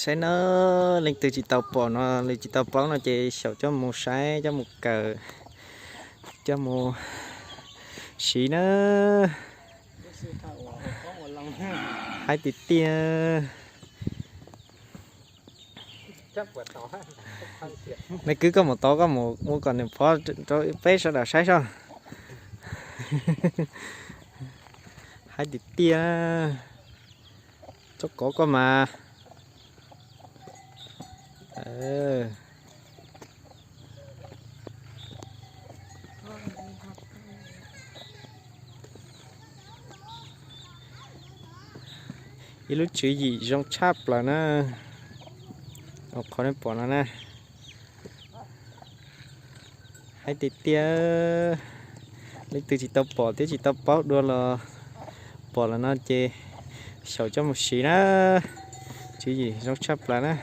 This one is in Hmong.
Saib na, leej twg tsis tau pom no, leej twg tsis tau paub no ces xyaum coj mus saib, coj mus kawm, coj mus siv na. Haib tiag tiag. Nais Kwv, koj mus tod, koj mus ua kom nws phob rau peb sawv daws saib soj. Haib tiag tiag. Tsob kov koj mas. Ib lub tswv yim zoo tshaj plaws na. Qhov nej pom no na. Haib tiag tiag. Leej twg tsis tau pom thiab tsis tau paub dua los pom lawm no ces xyaum coj mus siv na. Tswv yim zoo tshaj plaws na.